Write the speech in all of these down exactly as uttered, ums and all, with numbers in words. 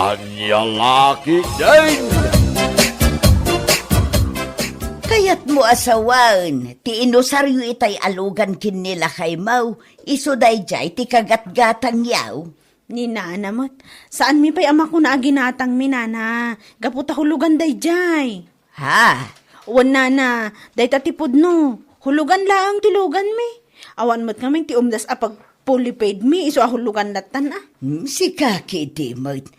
Ania la ketdin? Kayatmo a sawen ti inusaryo itay a lugan ken ni lakaymo, isu daydiay ti kagatgatangyo. Ni nana met, saanmi pay a makuna a ginatangmi, nana, gapu ta hulugan daydiay. Ha? Wen, nana, dayta ti pudno. Hulugan laeng ti luganmi. Awan met ngamin ti umdas a pagpulipaidmi, isu a hulugan lattan, a. Hmm, sika ketdi met.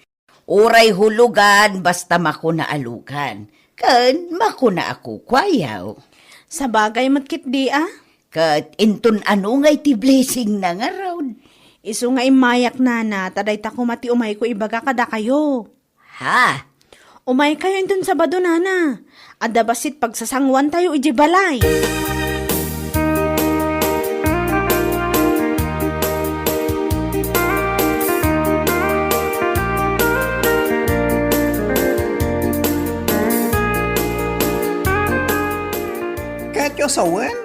Uray hulugan, basta makuna a lugan. Ken makuna a kukuayo. Sabagay met ketdi, a. Ket inton ano ngay ti blessing na ngarud? Isu nga immayak, nana, ta dayta koma ti umayko ibaga kadakayo. Ha? Umaykayo inton Sabado, nana. Adda bassit pagsasanguantayo idiay balay. Kayatyo a sawen,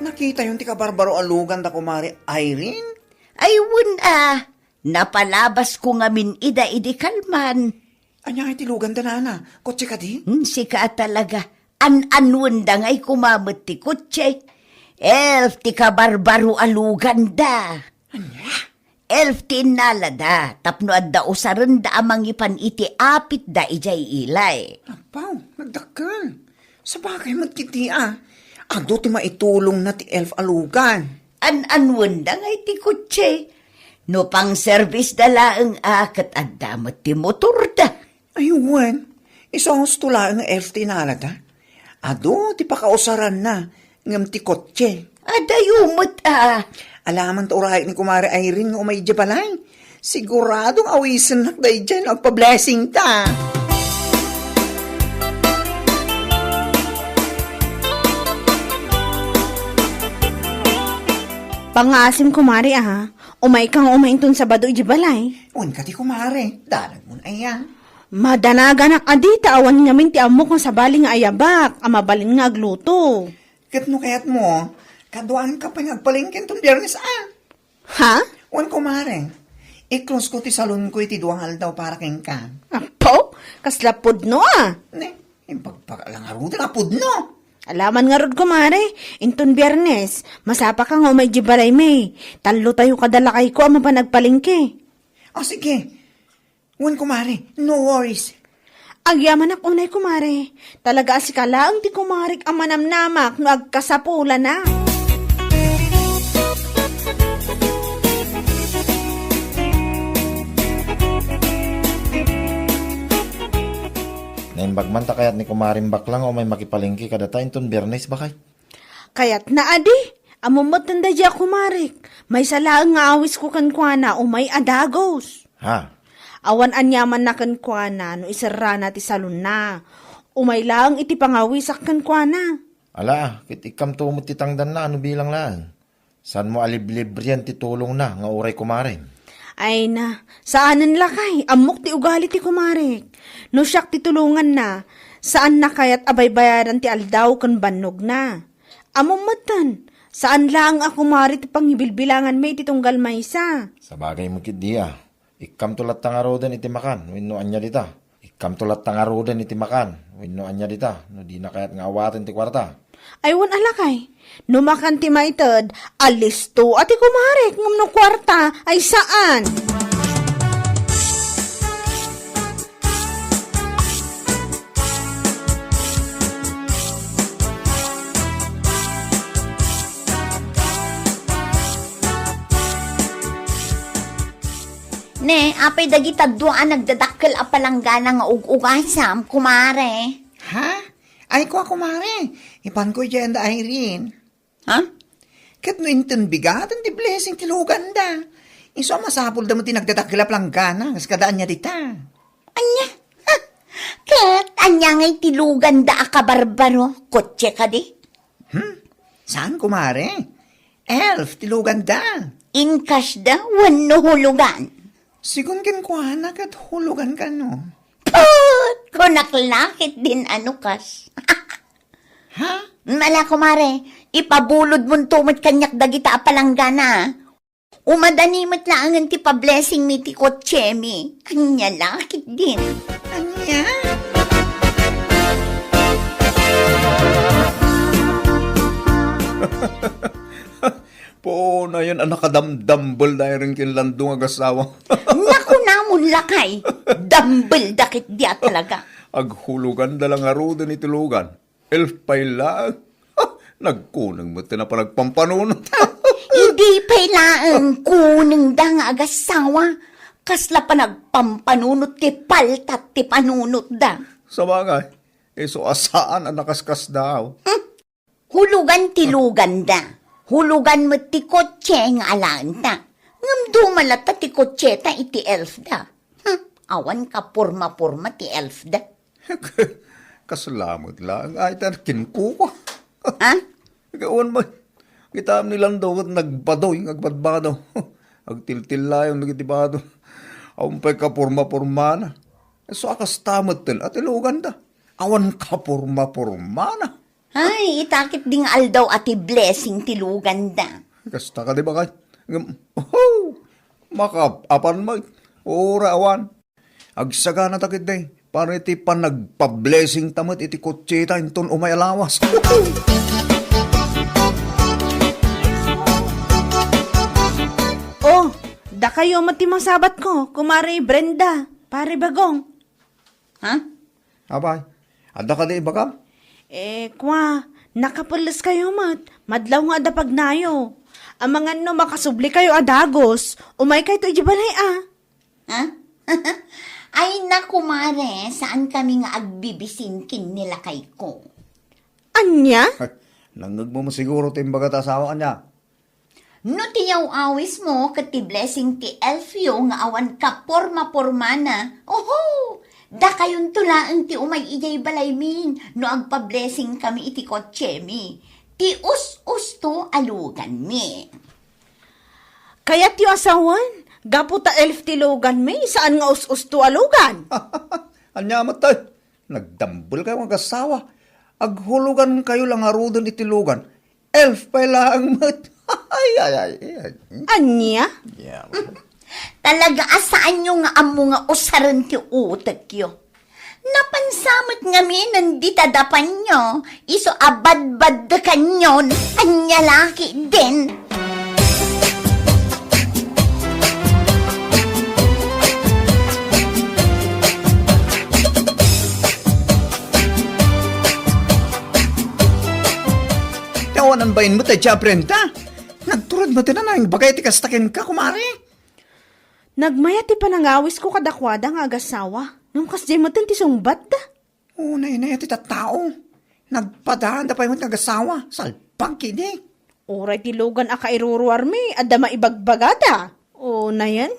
nakitayon ti kabarbaro a lugan da Kumare Irene? Ay, wen a. Napalabasko ngamin ida idi kalman. Ania ngay ti luganda, nana? Kotse kadi? Hmm, sika a talaga. An-anuenda ngay koma met ti kotse. Elf ti kabarbaro a luganda. Ania? Elf ti innalada tapno adda usarenda a mangipan iti apitda idiay ilay. Apaw, nagdakkel. Sabagay met ketdi, a. Adu ti maitulongna ti elf a lugan. An-anuenda ngay ti kotse? No pangservisda laeng a, ket adda met ti motorda. Ay, wen, isu a husto laeng nga elf ti innalada. Adu ti pakausaranna, ngem ti kotse. Adayo met a. Alaman ta urayek ni Kumare Irene nga umay idiay balay. Siguradong awisennak daydiay no agpa-blessing ta. Pangaasim, kumare, a. Umayka nga umay inton Sabado idiay balay. Wen kadi, kumare, danagmon aya. Madanaganak a dita awan ngamin ti ammok nga sabali nga ayabak a mabalin nga agluto. Ket no kayatmo, kaduaanka pay nga agpalengke inton Biernes a. Ha? Wen, kumare, i-close ko ti salonko iti dua nga aldaw para kenka. Apo, kasla pudno a. Ne, impagpagala ngaruden a pudno. Alaman ngarud, kumare, inton Biernes, masapaka nga umay idiay balaymi. Tallotayo kada lakayko a mapan agpalengke. O, sige. Wen, kumare, no worries. Agyamanak unay, kumare. Talaga a sika laeng ti kumarek a manamnamak no agkasapulana. Naimbag man ta kayat ni kumareng bakla nga umay makipalengke kadata inton Biernes, baket. Kayatna a di, ammom met daydiay a kumarek. Maysa laeng nga awisko kenkuana, umay a dagus. Ha? Awan aniamanna kenkuana no iserrana ti salonna. Umay laeng iti pangawisak kenkuana. Ala, ket ikkamto met ti tangdanna a no bilang laeng. Saanmo a liblibrian ti tulongna nga uray kumarem? Ay na, saanen lakay, ammok ti ugali ti kumarek. No siak ti tulonganna, saanna kayat a baybayadan ti aldaw ken bannogna. Ammom metten, saan laeng a kumare ti pangibilbilanganmi iti tunggal maysa. Sabagay met ketdi a. Ikkamto latta ngaruden iti makan wenno ania dita. Ikkamto latta ngaruden iti makan wenno ania dita no dina kayat nga awaten ti kuarta. Ay wen a lakay, no makan ti maited, alisto a ti kumarek ngem no kuarta, ay saan. Ne, apay dagita dua a nagdadakkel a palanggana nga ug-ugasam, kumare? Ha? Ay, kua, kumare. Ipanko idiay da Irene. Ha? Ket no inton bigaten ti blessing ti luganda, isu a masapulda met ti nagdadakkel a palanggana, kas kada ania dita. Ania? Ha? Ket ania ngay ti luganda a kabarbaro? Kotse kadi? Hmm? Saan, kumare? Elf ti luganda. Inkasda wenno hulugan? Sigun kenkuana ket hulugan kano. Put! Kunak la ketdin a no kas. Ha? Ala, kumare, ipabulodmonto met kaniak dagita a palanggana. Umadani met laengen ti pablessingmi ti kotsemi. Ania la ketdin? Ania? Puonayen a nakadamdambel da iren ken Lando nga agassawa. Nakunamon lakay, dambel da ketdi a talaga. Aghuloganda la ngaruden iti lugan. Elf pay laeng. Nagkuneng met ti napan agpampanunot. Idi pay laeng kunengda nga agassawa, kasla panagpampanunot ti paltat ti panunotda. Sabagay, isu a saan a nakaskasdaaw. Hmm. Hulugan ti luganda. Hulugan met ti kotse nga alaenta. Ngem duma latta ti kotseta iti elfda. Hmm, awan kaporma-porma ti elfda. Kasla met laeng ay ta kinkuko. Ha? Awan met. Kitam ni Lando ket nagbadoy nga agbadbado. Agtiltillayon dagiti bado. Awan pay kaporma-pormana. So, a kasta metten a ti luganda. Awan kaporma-pormana. Ay, ita ketdi nga aldaw a ti blessing ti luganda. Kasta kadi bakay? Ngem, oho! Makaap-apan met. Uray awan. Agsagana ta ketdi para iti panagpa-blessing ta met iti kotseta inton umay a lawas. Oh, dakayo met ti masabatko, Kumare Brenda, Pare Bagong. Ha? Apay, adda kadi ibagam? Eh, kwa, nakapelles kayo met, madlaw nga adda pagnayo. Amangan no makasubli kayo a dagus, umay kayto iti balay a. Ha? Ay, na, kumare, saan kami nga agbibisin ken ni lakayko. Ania? Nangngegmo siguro ti imbaga ta asawa, ania? No ti yaw-awismo ket ti blessing ti elfyo nga awan kaporma-pormana, oho! Dakayonto laeng ti umay idiay balaymi no agpa-blessing kami iti kotsemi. Ti us-usto a luganmi. Kayatyo a sawen, gapu ta elf ti luganmi, saan nga us-usto a lugan? Ania met, tay? Nagdambel kayo nga agassawa. Aghulugan kayo la ngaruden iti lugan. Elf pay laeng met. Ay, ay, ay, ay. Ania? Yeah. Talaga a saanyo nga ammo nga usaren ti utekyo. Napansa met ngamin dita dapanyo, isu a badbaddekanyon, ania la ketdin. Ti awanan bain met, Tia Brenda. Nagturod met ti nanang bagay ti kasta kenka, kumare. Nagmayat ti panangawisko kadakuada nga agassawa, ngem kasdiay metten ti sungbatda. Unay-unay ti tattao. Nagpadaanda pay met nga agassawa, salpag kidi. Uray ti lugan a kairuruarmi, adda maibagbagada. Unayen?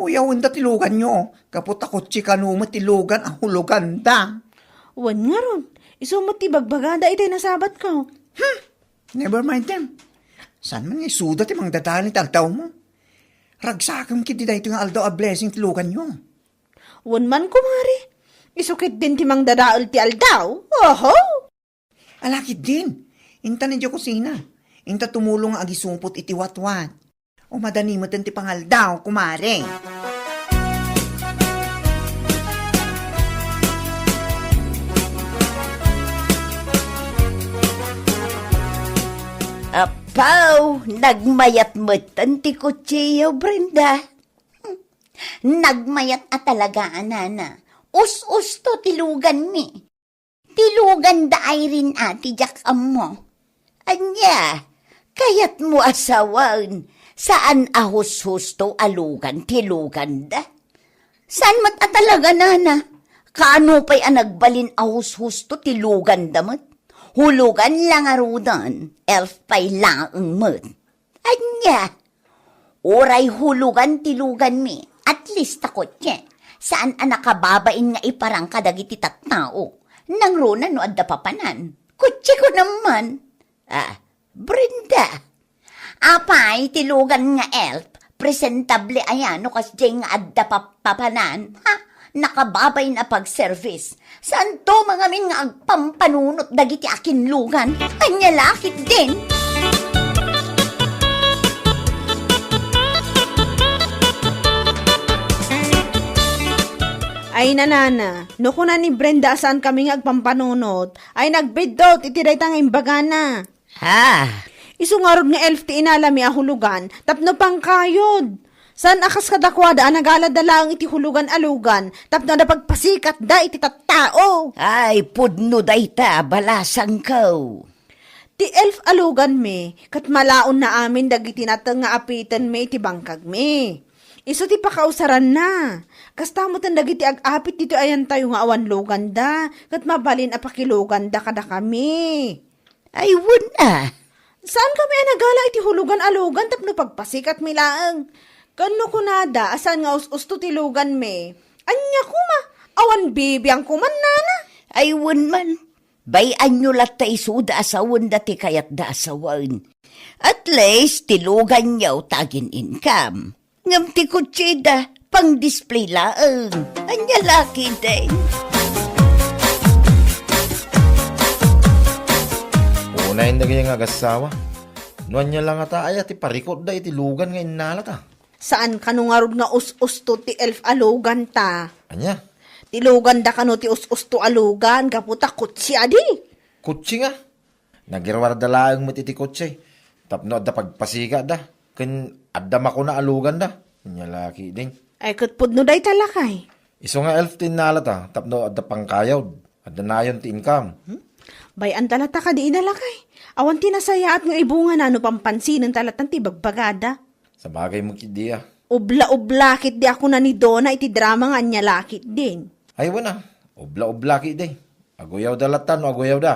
Uyawenda ti luganyo, gapu ta kotse kano met ti lugan a huloganda. Wen ngarud, isu met ti ibagbagada itay nasabatko. Hmm, never mind them. Saan man nga isuda ti mangdadael iti aldawmo? Ragsakem ketdi daytoy nga aldaw a blessing ti luganyo. Wen man, kumare, isu ketdin ti mangdadael ti aldaw. Oho! Ala ketdin, intan idiay kusina. Inta tumulong nga agisupot iti watwat. O madani metten ti pangaldaw, kumare. Apaw, nagmayat metten ti kutsiyo, Brenda. Nagmayat a talaga, a nana. Us-usto ti luganmi. Ti luganda, Irene, a, ti diak ammo. Ania, kayatmo a sawen, saan a hushusto a lugan ti luganda? Saan met a talaga, nana? Kaano pay a nagbalin a hushusto ti luganda met? Hulugan la ngaruden, elf pay laeng met. Ania? Uray hulugan ti luganmi, at least ta kotse. Saan a nakababain nga iparang kadagiti tattao. Nangruna no adda papanan. Kotseko naman. Ah, Brenda. Apay ti lugan nga elf, presentable aya no kasdiay nga adda pap-, papanan? Ha? Nakababain a pagservice. Saanto mangamin nga agpampanunot dagiti akinlugan? Ania la ketdin? Ay, nanana, no kuna ni Brenda a saan kami nga agpampanunot, ay nagbiddut iti dayta nga imbagana. Ha? Isu ngarud nga elf ti inalami a hulugan tapno pangkayod. Saan a kas kadakuada a nagalada laeng iti hulugan a lugan tapno adda pagpasikatda iti tattao. Ay, pudno dayta, balasangko. Ti elf a luganmi, ket malaonna amin dagiti nateng nga apitenmi iti bangkagmi. Isu ti pakausaranna. Kasta metten dagiti ag-apit ditoy ayantayo nga awan luganda, ket mabalin a pakiluganda kadakami. Ay, wen a. Saan kami a nagala iti hulugan a lugan tapno pagpasikatmi laeng. Ken no kunada a saan nga us-usto ti luganmi, ania koma, awan bibiang koma, nana? Ay, wen man. Bay-anyo latta isuda a sawenda ti kayatda a sawen. At least, ti luganyo ta agin-income. Ngem ti kotsida, pang-display laeng. Ania la ketdin? Unay dagiti nga agassawa. No ania la ngata aya ti parikutda iti lugan nga innalata? Saan kano ngarud nga us-usto ti elf a luganta? Ania? Ti luganda kano ti us-usto a lugan, gapu ta kotse adi. Kotse nga? Nagiruarda laeng met iti kotse tapno adda pagpasikatda ken adda makuna a luganda. Ania la ketdin? Ay, ket pudno dayta, lakay. Isu nga elf ti innalata tapno adda pangkayod, adda nayon ti income. Hmm? Bay-anta latta kadi ida, lakay. Awan ti nasayaat nga ibungana no pampansinenta latta ti ibagbagada. Sabagay met ketdi a. Ubla-ubla ketdi a kuna ni Dona iti drama nga ania la ketdin. Ay, wen a. Ubla-ubla ketdi. Aguyawda latta no aguyawda.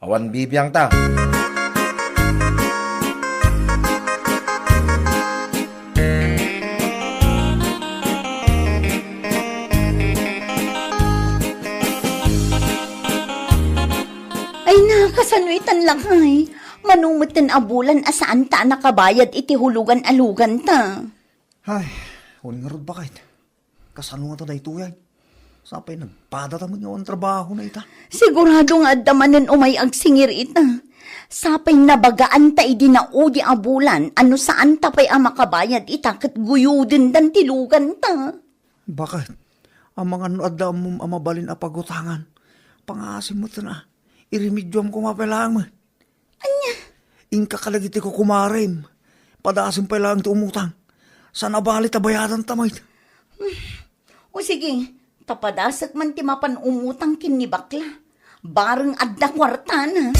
Awan bibiangta. Ay, nakasano itan, lakay? Mano metten a bulan a saanta a nakabayad iti hulugan a luganta? Ay, wen ngarud, baket. Kasano ngata daytoy, ay? Sapay nagpadata met nga awan trabahona ita. Sigurado nga adda manen umay agsingir ita. Sapay nabagaanta idi naudi a bulan a no saanta pay a makabayad ita ket guyudendan ti luganta. Baket, amangan no adda ammom a mabalin a pagutangan, pangaasim met a. Iremedioam koma pay laeng met. Ania? Inka kadagiti kukumarem. Padasem pay laeng ti umutang. Saan a bali ta bayadanta met. O sige, ta padasek man ti mapan umutang ken ni bakla. Bareng adda kuartana.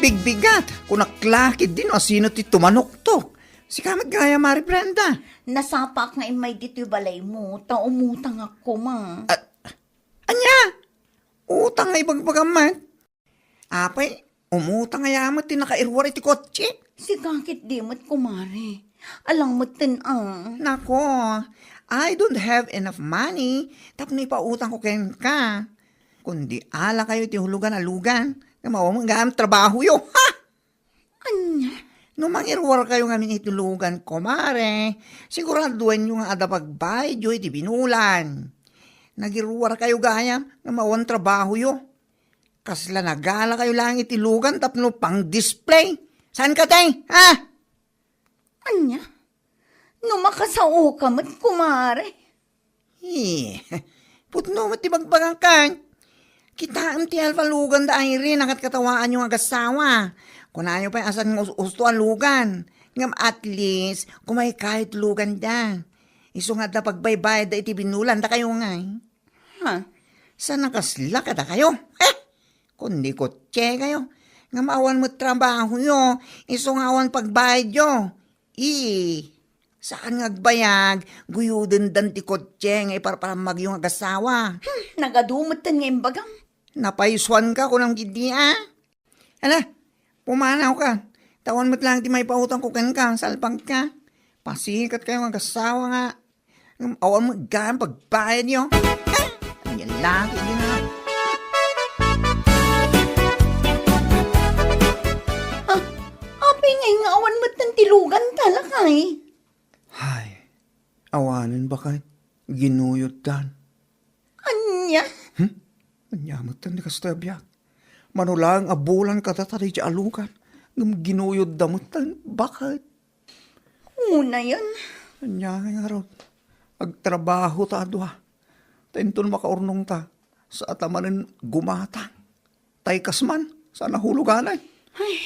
Bigbigat, kunak la ketdi no asino ti tumanuktok. Sika met gayam, Mari Brenda. Nasapaak nga immay ditoy balaymo, ta umutangak koma. Ah, ania? Utang nga ibagbagam met? Apay, umutang aya met ti nakairuar iti kotse? Sika ketdi met, kumare. Alang metten a. Nako, I don't have enough money tapno ipautangko kenka. Kundi ala kayo iti hulugan a lugan, nga maawam gayam trabahoyo. Ha? Ania? No mangiruar kayo ngamin iti lugan, kumare, siguraduenyo nga adda pagbayadyo iti binulan. Nagiruar kayo gayam nga mawan trabahoyo. Kasla nagala kayo lang iti lugan tapno pang-display. Saan ka, te? Ha? Ania? No makasaoka met, kumare. Eh, pudno met ti bagbagangkan. Kitaem ti elf a lugan da Irene a ket katawaanyo nga agassawa. Kunayo pay a saan nga us-usto a lugan. Ngem at least, kumaykayo ti lugan da. Isu nga adda pagbaybayad da iti binulan dakayo ngay. Ha? Saan a kasla kadakayo? Eh, kundi kotse kayo. Ngem awan met trabahoyo, isu nga awan pagbayadyo. Ii, saan nga agbayag, guyudendan ti kotse nga iparparammagyo nga agassawa. Hmm, nagadu metten nga imbagam. Napaysuanka, kunam ketdi a. Ala, pumanawka. Ta awan met lang ti maipautangko kenka, salpagka. Pasikat kayo nga agassawa nga. Ngem awan met gayam pagbayadyo. Ania la ketdi nga. Ah, apay ngay nga awan metten ti luganta, lakay? Hay, awanen baket, ginuyoddan. Ania? Hmm? Ania metten ti kastoy a biag? Mano laeng a bulan kadata daydiay a lugan, ngem ginuyodda metten. Baket? Unayen. Ania ngay ngarud? Agtrabaho ta a dua. Ta inton makaurnongta, saanta manen gumatang. Tay kas man, saan a huluganay. Ay,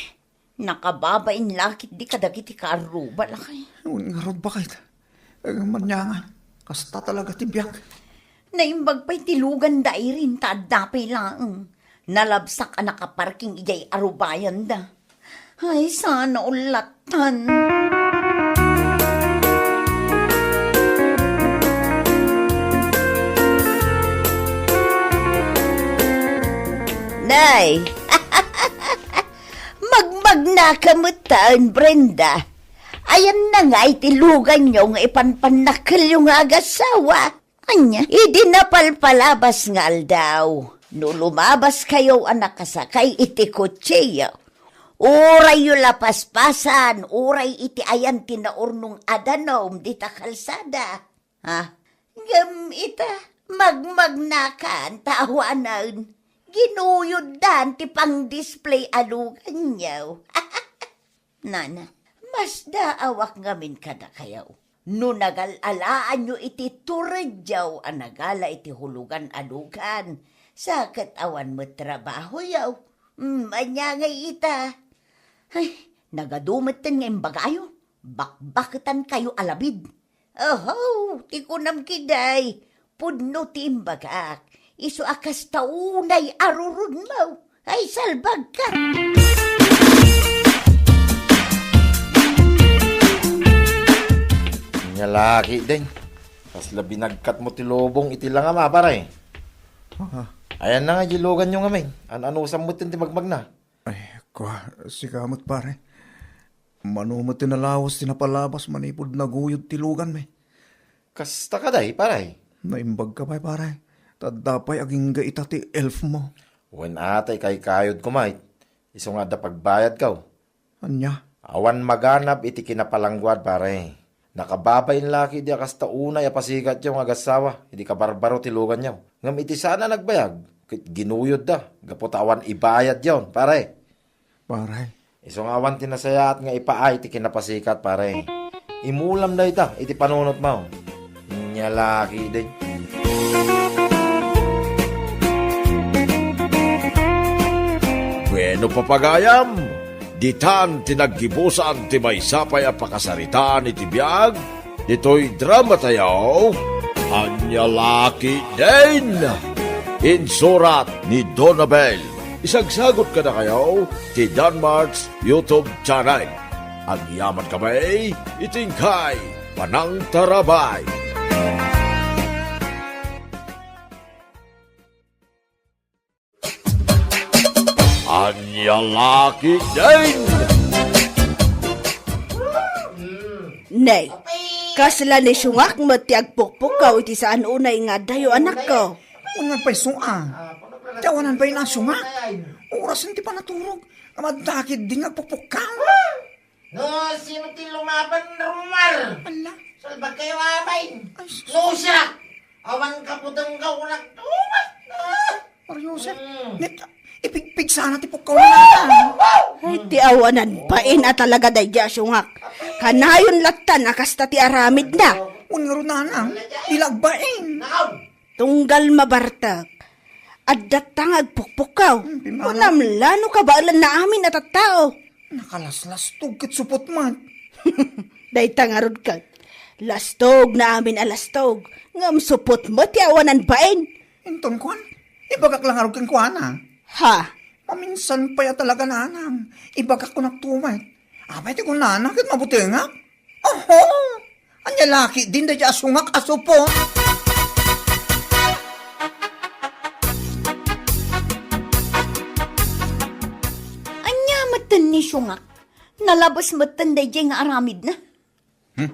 nakababain la ketdi kadagiti kaarruba, lakay. Wen ngarud, baket? Ania nga, kasta talaga ti biag. Naimbag pay ti lugan da Irene ta adda pay laeng. Nalabsak a nakaparking idiay arubayanda. Ay, saan a ullatan. Nay! Magmagnaka metten, Brenda. Ayanna ngay ti luganyo nga ipanpannakkelyo nga agassawa? Ania, idi napalpalabas nga aldaw, no lumabaskayo a nakasakay iti kotseo, urayyo la paspasan, uray iti ayan ti naurnong a danum dita kalsada. Ha? Ngem ita, magmagnakan ta awanen, ginuyoddan ti pang-display a luganyo. Nana, masdaawak ngamin kadakayo. No nagal-alaanyo iti turedyo a nagala iti hulugan a lugan, sa ket awan met trabahoyo. Mm, ania ngay ita? Ay, nagadu metten nga imbagayo. Bakbaketankayo a labid. Oho, ti kunam ketdi, pudno ti imbagak, isu a kasta unay a rurudmo. Ay, salbagka! Ania la ketdin. Kasla binagkatmo ti lubong iti langam, a, pare. Ah. Ayanna nga di luganyo ngamin. An-anusam metten ti magmagna. Ay, kua, sika met, pare. Mano met ti nalawas ti napalabas manipud naguyod ti luganmi? Kasta kadi, pare? Naimbagka pay, pare. Ta adda pay agingga ita ti elfmo. Wen a, ta ikaykayod koma, isu nga adda pagbayadko. Ania? Awan maganab iti kinapalangguad, pare. Nakababain la ketdi a kasta unay a pasikatyo nga agassawa idi kabarbaro ti luganyo. Ngem iti saan a nagbayag, ket ginuyodda gapu ta awan ibayadyon, pare. Pare. Isu nga awan ti nasayaat nga ipaay ti kinapasikat, pare. Imulam dayta iti panunotmo. Ania la ketdin. Bueno, papagayam, ditan ti naggibusan ti maysa pay a pakasaritaan iti biag ditoy dramatayo, Ania la ketdin. Insurat ni Donabel. Isagsagot kadakayo ti Danmart's YouTube channel. Agyamankami iti inkay panangtarabay. Ania la ketdin! Nay, kasla ni Sungak met ti agpukpukkaw iti saan unay nga addayo, anakko. Unay pay, Sungak. Ti awanan pay na, Sungak. Orasen ti panaturog. Amadda ketdin nga agpukpukkaw. No, sino ti lumaban, Romar? Ala. Salbagkayo, amay. Ay, sus. No, siya. Awan kapudenggaw, nagtumat. Ah. Mario Joseph, mm. Net, ipigpig sana ti pukkaw na. Ay, ti awanan bain a talaga daydiay a Sungak. Kanayon lattan a kasta ti aramidna. Wen ngarud, nanang, di la agbain. Tunggal mabartek. Addatta nga agpukpukkaw. Hmm, pimanaw. Kunam la no kabaelanna amin a tattao. Nakalaslastog ket supot met. Dayta ngarud ket. Lastog na amin a lastog. Ngem supot met ti awanan bain. Inton kuan, ibagak la ngarud kenkuana. Ha? Maminsan pay a talaga, nanang. Ibagak kunak tumet. Apay ti kunana ket mabutengak? Oho! Ania la ketdin daydiay a Sungak a supot? Ania metten ni Sungak? Nalabes metten daydiay nga aramidna? Hmm?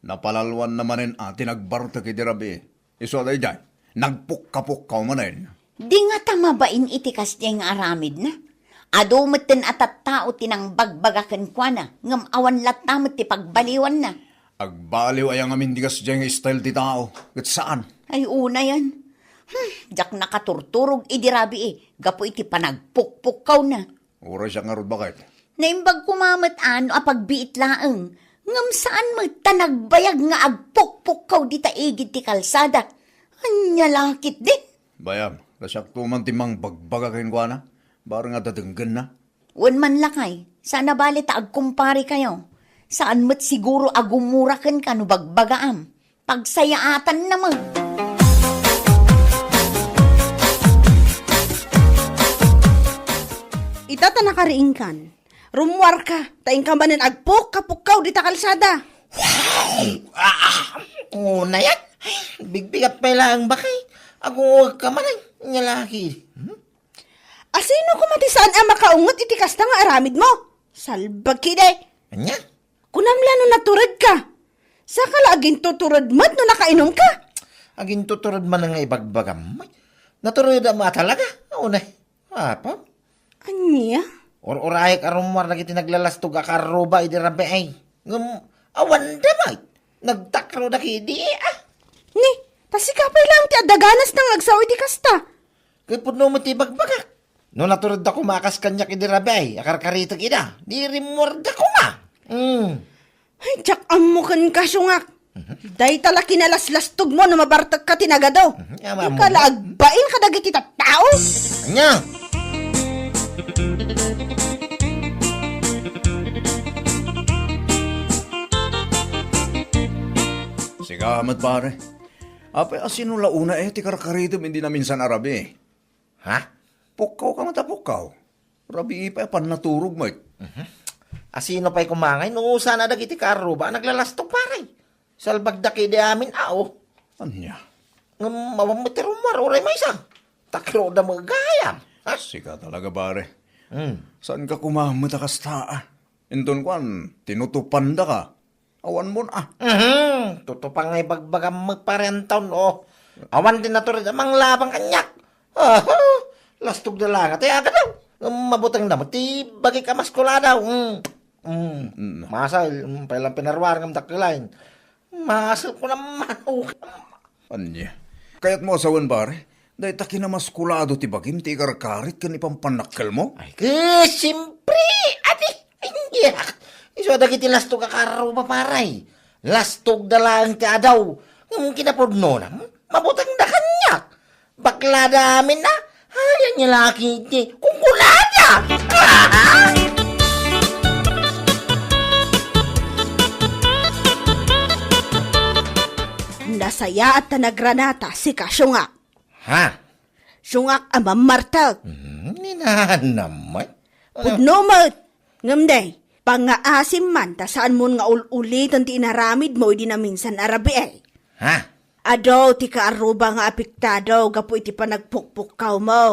Napalalwanna manen a ti nagbartek iti rabii. Isu a daydiay, nagpukkapukkaw manen. Di ngata mabain iti kasdiay nga aramidna. Adu metten a tattao ti nangbagbaga kenkuana, ngem awan latta met ti pagbaliwanna. Agbaliw aya ngamin ti kasdiay nga style ti tao, ket saan? Ay, unayen. Diak nakaturturog idi rabii gapu iti panagpukpukkawna. Uray siak ngarud, baket. Naimbag koma met a no apagbiit laeng, ngem saan met ta nagbayag nga agpukpukkaw dita igid ti kalsada. Ania la ketdi? Bayam, ta siakto man ti mangbagbaga kenkuana, bareng a dadenggenna. Wen man lakay, saan a bale ta agkumparekayo. Saan met siguro a gumura kenka no bagbagaam. Pagsayaatanna met. Ita ta nakariingkan, rummuarka, ta inka manen agpukkapukkaw dita kalsada. Wow! Ah! Unay, ay, bigbigat pay laeng, baket. Agungugka manen, nia la ketdi. Hmm? Asino koma ti saan a makaunget iti kasta nga aramidmo? Salbag ketdi. Ania? Kunam la no naturedka. Saka la agintutured met no nakainumka. Agintutured man nga ibagbagam. Naturedam a talaga. Unay. Apo? Ania? Ur-urayek a rummuar dagiti naglalastog a karruba idi rabii. Ngem awanda met. Nagtakroda ketdi, ah. Ni, ta sika pay laeng ti adda ganasna nga agsao iti kasta. Ket pudno met ti ibagbagak. No naturedda koma a kas kaniak idi rabii, akarkaritek ida, di rimmuarda koma. Hmm. Ay, diak ammo kenka, siungak. Mhm. Dayta la kinalaslastogmo no mabartekka ti nagadu. Mhm. Ama, inka ammo la agbain kadagiti tattao. Ania? Sika met, pare. Apay, asino la unay ti karkaritem idi naminsan a rabii? Ha? Pukkaw ka met a pukkaw. Rabii pay a pannaturog met. Mhm. Asino pay koma ngay no saan a dagiti kaarruba a naglalastog, pare? Salbagda ketdi amin a, o. Ania? Ngem awan met ti rummuar uray maysa. Takroda met gayam. Ha? Sika talaga, pare. Hmm. Saanka koma met a kasta, a? Inton kuan, tinutupandaka. Awan mon, a. Mhm. Tutupan nga ibagbagam met, pare Anton, o. Awan ti natured a manglabang kaniak. Aha. Lastogda la nga ti agadaw. Ngem mabutengda met ti bagik a maskuladaw. Mm. Mm. Mm. Masay, mm, pay lang pinaruar ngem dakkel laeng. Masay ko naman, o. Ania? Kayatmo a sawen, pare? Dayta kinamaskulado ti bagim ti ikarkarit ken ipampannakkelmo? Ay, ket, siempre, adi, ay, isu a dagiti lastog a kaarruba, pare. Lastogda laeng ti adaw. Ngem kinapudnona, mabutengda kaniak. Baklada amin a, ay, ania la ketdi, kunkunada. Nasayaat ta nagranata, sika, siungak. Ha? Siungak a mammartek. Hmm, ni nanam met. Pudno met. Ngem day, pangngaasim man ta saanmon nga ul-uliten ti inaramidmo idi naminsan a rabii. Ha? Adu ti kaarruba nga apektado gapu iti panagpukpukkawmo.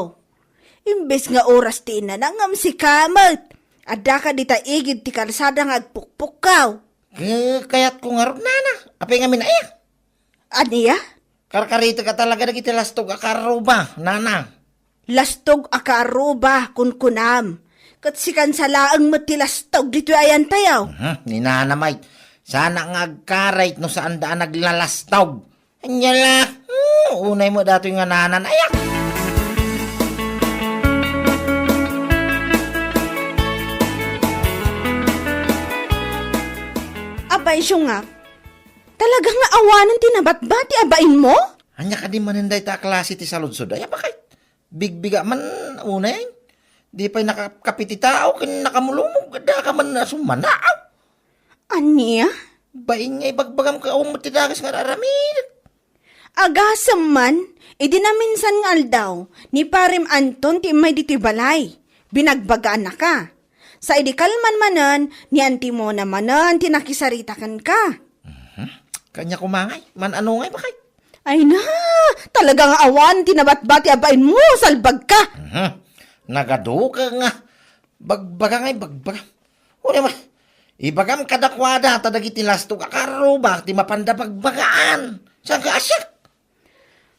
Imbes nga oras ti inana ngem sika met. Addaka dita igid ti kalsada nga agpukpukkaw. Ke-, kayatko ngarud, nana. Apay ngamin aya? Ania? Karkaritek a talaga dagiti lastog a kaarruba, nana. Lastog a kaarruba, kunkunam. Ket sikan sa laeng met ti lastog ditoy ayantayo. Mhm, ni nana met. Sana nga agkarit no saanda a naglalastog. Ania la, hmm, unay met datoy nga nanan. Ayak! Abay, siungak, talaga nga awanen ti nabatbati a bainmo? Ania kadi manen dayta a klase ti saludsod? Ay, apay? Bigbiga man, unay. Di pay nakakape ti tao ken nakamulumog, addaka man a summanaaw. Ania? Bain nga ibagbagam ket awan met ti dakes nga ar-aramidek. Agasem man, idi naminsan nga aldaw, ni Parem Anton ti immay ditoy balay. Binagbagaannaka. Sa idi kalman manen, ni Anti Mona manen ti nakisarita kenka. Mhm. Kaniak koma ngay, man-ano ngay, baket? Ay na, talaga nga awan ti nabatbati a bainmo, salbagka. Mhm. Nagaduka nga. Bagbaga ngay, bagbaga. Uray met, ibagam kadakuada ta dagiti lastog a kaarruba ti mapanda bagbagaan. Saan ka, asyak?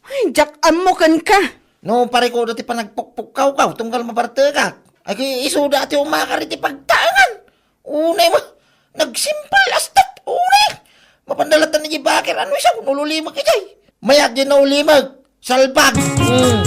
Ay, diak ammo kenka. No, parikuda ti panagpukpukkawkaw, tunggal mabartekak. Ay, ki-, isuda ti umakar iti pagtaengan. Unay met, nagsimpal, astat, unay. Mapanda latta ni Bakir, ano siya, kung ululimek ijay. Mayat di naulimek. Salbag! Mm.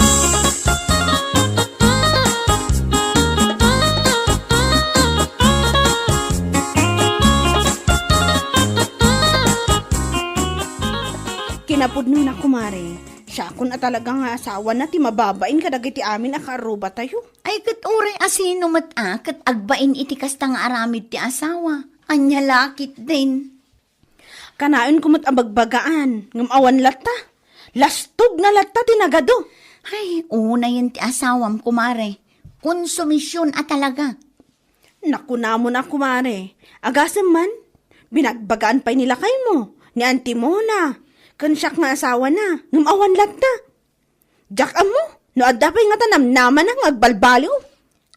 Kinapudnona, kumare, siakon a talaga nga asawana ti mababain kadagiti amin a kaarrubatayo. Ay, ket uray asino met a ket agbain iti kasta nga aramid ti asawa? Ania la ketdin? Kanayon ko met a bagbagaan, ngem awan latta. Lastogna latta ti nagadu. Ay, unayen ti asawam, kumare. Konsumision a talaga. Nakunamon a, kumare. Agasem man, binagbagaan pay ni lakaymo, ni Auntie Mona, ken siak nga asawana, ngem awan latta. Diak ammo no adda pay ngata namnamana nga agbalbaliw.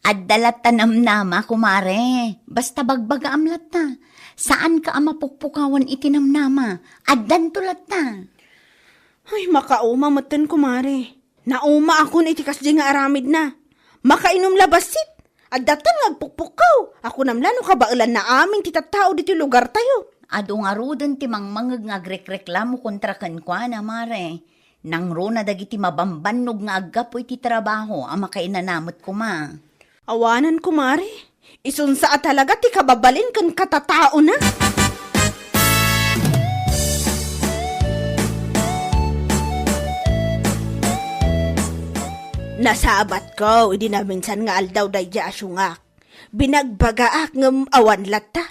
Adda latta namnama, kumare. Basta bagbagaam latta. Saanka a mapukpukawan iti namnama. Addanto latta. Ay, makauma metten, kumare. Naumaakon iti kasdi nga aramidna. Makainom la bassit. Addaton nga agpukpukkaw. Kunam la no kabaelanna amin ti tattao ditoy lugartayo. Adu ngaruden ti mangmangeg nga agrekreklamo kontra kenkuana, mare. Nangruna dagiti mabambannog nga aggapu iti trabaho a makainana met koma. Awanan, kumare. Isunsa a talaga ti kababalin ken katataona. Nasabatko idi naminsan nga aldaw daydiay a siungak. Binagbagaak ngem awan latta.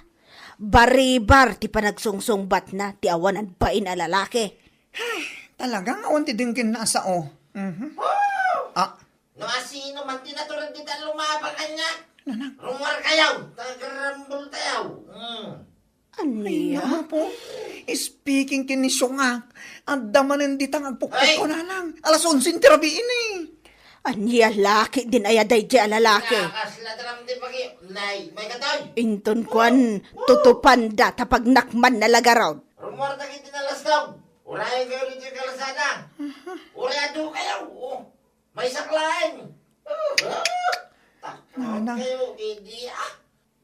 Baribar ti panagsungsungbatna ti awanan bain a lalaki. Talagang awan ti denggenna a sao. Mhm. Ah. No asino man ti natured dita lumabang kaniak. Nanang. Rumuarkayo, ta agrarambultayo. Hmm. Ay, ania? Naapo. Speaking ken ni siungak, adda manen dita nga agpukpukkaw, nanang. Alas onse ti rabii ni. Ania la ketdin aya daydiay a lalaki? Nakasla ti ram ti pagi-, nay, may katoy. Inton kuan, tutupanda ta pagnakmanna la garud. Rumuar dagiti nalastog. Urayenkayo ditoy kalsada. Aha. Uray adukayo. Oh. Maysak laeng. Ah, taknana. Kayo, idi, ah.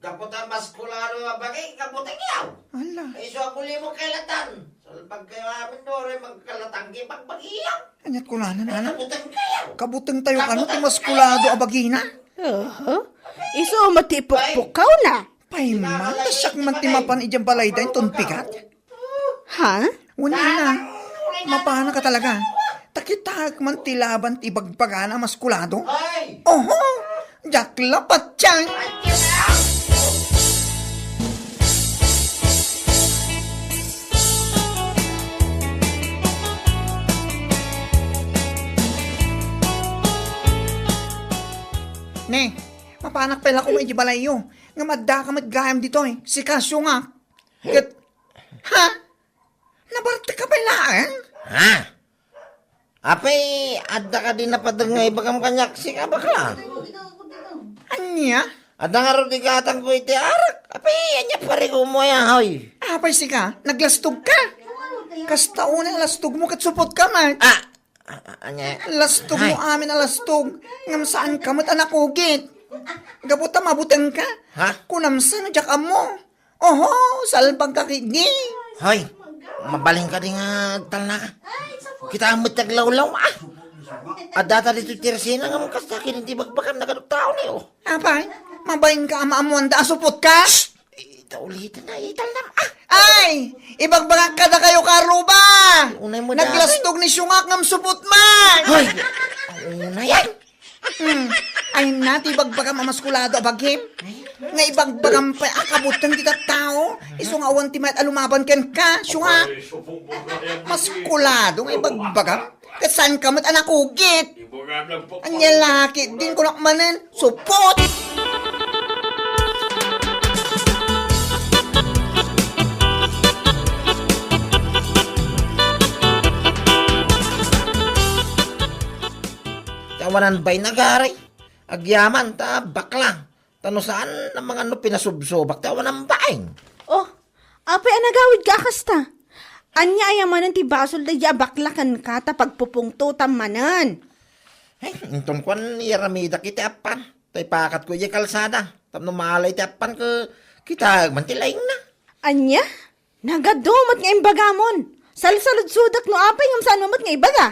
Gapu ta maskulado a bagi, kabutengyo. Ala. Isu a bulimong kailatan. Salbagkayo amin, no, uray magkalatanggi, bagbagiyo. Aniat kunana, ay, nana? Kabutengkayo. Kabutengtayo kano ti maskulado a bagina? Aha. Isu met ti ipukpukkawna. Pay man, ta siak man ti mapan idiay balayda inton bigat. Ha? Wen, ina, mapanaka talaga. Ta kitaek man ti laban ti ibagbagana a maskulado. Ay! Oho! Diak la patien! Ne, mapanak pay la koma idiay balayyo. Ngem addaka met gayam ditoy. Sika, siungak. Ket, ha? Nabartek ka pay laeng? Ha? Apay, adda kadi napader nga ibagam kaniak, sika, bakla? Ania? Adda ngarud igatangko iti arak. Apay, ania parigumo aya, hoy? Apay, sika, naglastog ka? Kasta unay a lastog mo ket supot ka met. Ah, ah, ah, ania? Lastog mo amin a lastog, ngem saan ka met a nakugit. Gapu ta mabuteng ka. Ha? Kunam sa no diak ammo. Oho, salbag ka ketdi. Hoy, mabalin kadi nga agtalna ka. Kita met ti aglawlaw, ah. Adda ta ditoy tersena nga kasta ken ti bagbagam, nagadu taon, eh, oh. Apay, mabalin ka a maammoanda a supot ka? Shh! Ita ulitin na, italnam, ah. Ay, ibagbagak kadakayo, kaarruba. Unay mo da. Naglastog ni siungak ngem supot man. Hoy, unay. Hmm. Ay na, ti ibagbagam a maskulado a bagim. Nga ibagbagam pay a kabuteng ti tattao. Isu nga awan ti mayat a lumaban kenka. Siungak. Maskulado nga ibagbagam. Ket saan ka met a nakugit? Ania la ketdin kunak manen? Supot! Ti awanan bain, agaray. Agyaman ta bakla. Ta no saan a mangano, pinasubsobak ti awanan bain. Oh, apay a nagawidka a kasta? Ania aya manen ti basol daydiay a bakla kenka ta pagpupungtotam manen? Ay, inton kuan, iyaramidak iti appan. Ta ipakatko idiay kalsada. Tapno maala iti appan ket kitaek man ti laingna. Ania? Nagadu met nga imbagamon. Salsaludsodak no apay ngem saan met nga ibaga.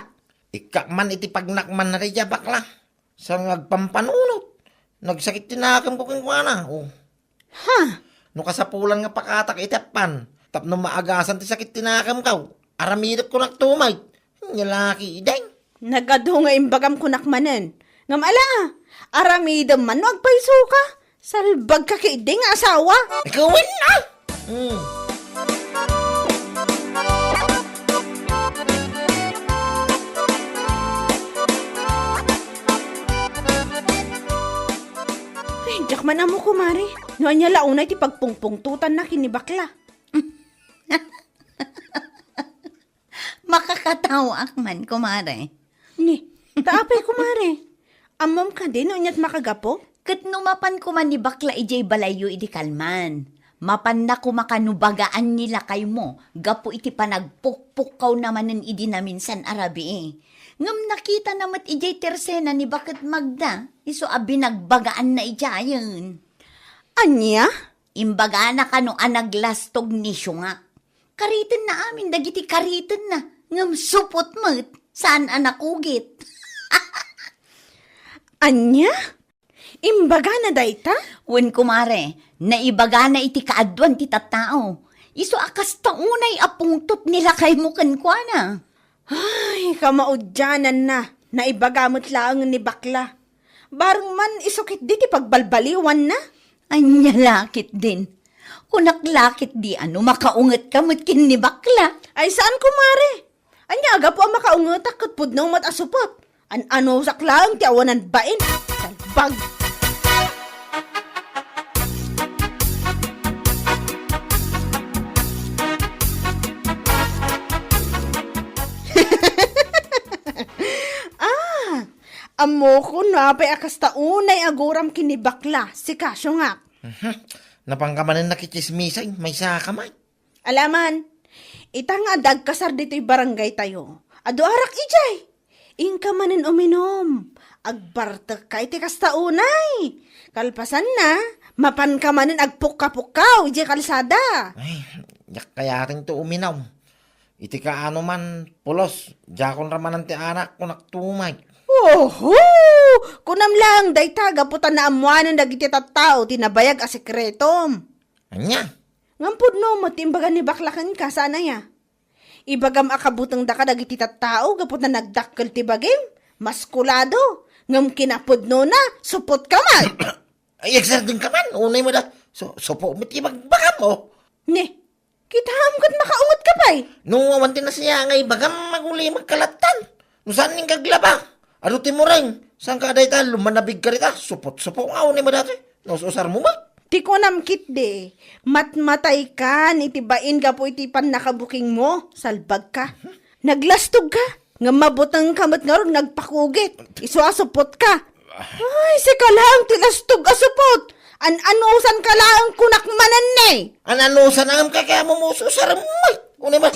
Ikkak man iti pagnakmanna daydiay a bakla. Saan nga agpampanunot? Nagsakit ti nakemko kenkuana. Oh. Ha? No kasapulan nga pakatak iti appan, tapno maagasan ti sakit ti nakemko, aramidek kunak tumay. Nya laki, deng. Nagadu nga imbagam kunak manen. Ngem ala, aramidem man no agpayso ka. Salbag ka ketdi nga asawa. Ikaw, wen, ah! Hmm. Ay, diak man ammo, kumare. No ania la unay ti pagpungpungtotanna ken ni bakla. Makakataoak man, kumare. Ni, ta apay, kumare? Ammom kadi no aniat makagapu? Ket no mapan koma ni bakla idiay balayyo idi kalman, mapanna koma kano bagaan ni lakaymo gapu iti panagpukpukkawna manen idi naminsan a rabii. Ngem nakitana met idiay tersena ni Baket Magda, isu a binagbagaanna idiayen. Ania? Imbagana kano a naglastog ni Siungak. Karitenna amin dagiti karitenna, ngem supot met, saan a nakugit. Ania? Imbagana dayta? Wen, kumare, naibagana iti kaaduan ti tattao. Isu a kasta unay a pungtot ni lakaymo kenkuana. Ay, kamaudiananna, naibaga met laeng ni bakla. Bareng man isu ketdi ti pagbalbaliwanna. Ania la ketdin? Kunak la ketdi a no makaungetka met ken ni bakla. Ay, saan, kumare. Ania a gapu a makaungetak ket pudno met a supot? An-anusak laeng ti awanan bain. Salbag! Ah, ammokon no apay a kasta unay a guram ken ni bakla, sika, Siungak. Mhm. Napanka manen nakitsismisay, maysaka man. Alaman, ita nga adda agkasar ditoy barangaytayo, adu arak idiay. Inka manen uminom. Agbartekka iti kasta unay. Kalpasanna, mapanka manen agpukka-pukkaw idiay kalsada. Ay, diak kayatento uminom. Iti kaano man, pulos, diakon ramanan ti anakko, naktumay. Oho! Kunam laeng dayta gapu ta naammoanen dagiti tattao ti nabayag a sekretom. Ania? Ngem pudno met ti imbaga ni bakla kenka, saan aya? Ibagam a kabutengdaka dagiti tattao gapu ta nagdakkel ti bagim, maskulado, ngem kinapudnona, supotka met. Ay, agsardengka man, unay met a, su-, supo met ti ibagbagam, oh. Ni, kitaem ket makaungetka pay. No awan ti nasiya nga ibagam, magulimek ka lattan. No saan nga aglaba? Adu ti mureng, saan ka dayta, lumanabig ka dita, supot-supo nga, unay met a dayta, naus-usarmo met. Ti kunam ketdi, matmataykan iti bain gapu iti pannakabukingmo, salbagka. Naglastogka, ngem mabutengka met ngarud nga agpakugit, isu a supotka. Ay, sika laeng ti lastog a supot! An-anusanka laeng kunak manen ni! An-anusan ngem kayatmo, mus-usarem met! Unay met.